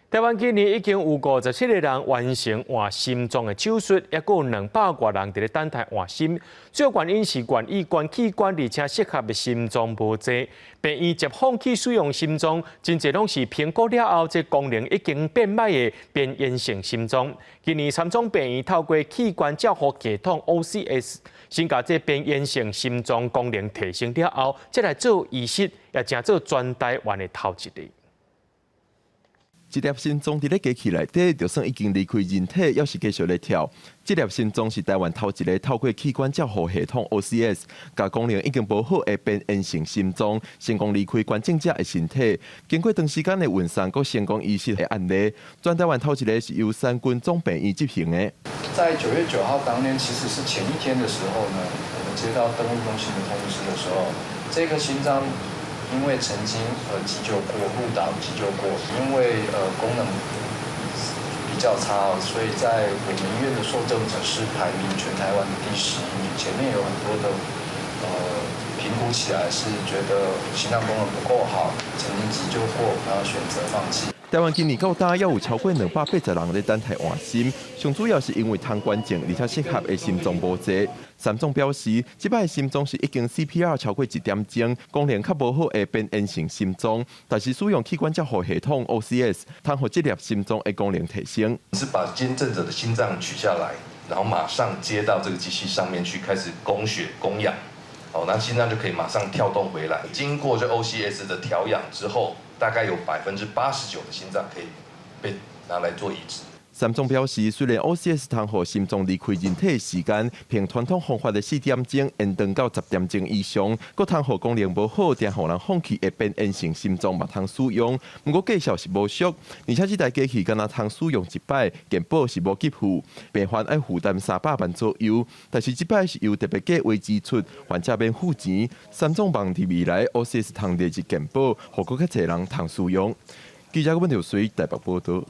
台灣今年已經有57個人完成換心臟的手術，抑閣有200外人佇咧等待換心。主要原因是願意捐器官，而且適合的心臟無濟。病院接放棄使用心臟，真濟攏是評估了後，這功能已經變䆀的邊緣性心臟。今年三總病院透過器官照護系統 OCS，先共這邊緣性心臟功能提升了後，再來做移植，也成做全台灣的頭一例。這粒心臟佇咧機器內底，就算已經離開人體，猶是繼續咧跳。這粒心臟是台灣頭一个透過器官照護系統 OCS，共功能已經無好的邊緣性心臟，成功離開捐贈者的身體。經過長時間的運送，閣成功移植的案例，全台灣頭一个是由三軍總病院執行的。在9月9號當天，其實是前一天的時候呢，我們接到登錄中心的通知的時候，這顆心臟因為曾經急救過，入島急救過，因為功能比較差，所以在我們醫院的受贈者是排名全台灣的第11名，前面有很多的評估起來是覺得心臟功能不夠好，曾經急救過，然後選擇放棄。台灣今年到今，猶有超過280人咧等待換心，上主要是因為通捐贈，而且適合的心臟無濟。三總表示，這擺的心臟是已經 CPR 超過一點鐘，功能較無好的邊緣性心臟，但是使用器官照護系統 OCS，通予這粒心臟的功能提升。是把捐贈者的心臟取下來，然後馬上接到這個機器上面去開始供血供氧，哦，那心臟就可以馬上跳動回來。經過這 OCS 的調養之後，大概有89%的心臟可以被拿來做移植。三總表示，雖然 OCS 通予心臟離開人體的時間，比傳統方法的4點鐘延長到10點鐘以上，閣通予功能無好，定予人放棄的邊緣性心臟嘛通使用。毋過價數是無俗，而且這台機器干焦通使用一擺，健保是無給付，病患愛負擔300萬左右。但是這擺是由特別計劃支出，患者免付錢。三總望佇未來 OCS 通列入健保，予閣較濟人通使用。記者溫條水台北報道。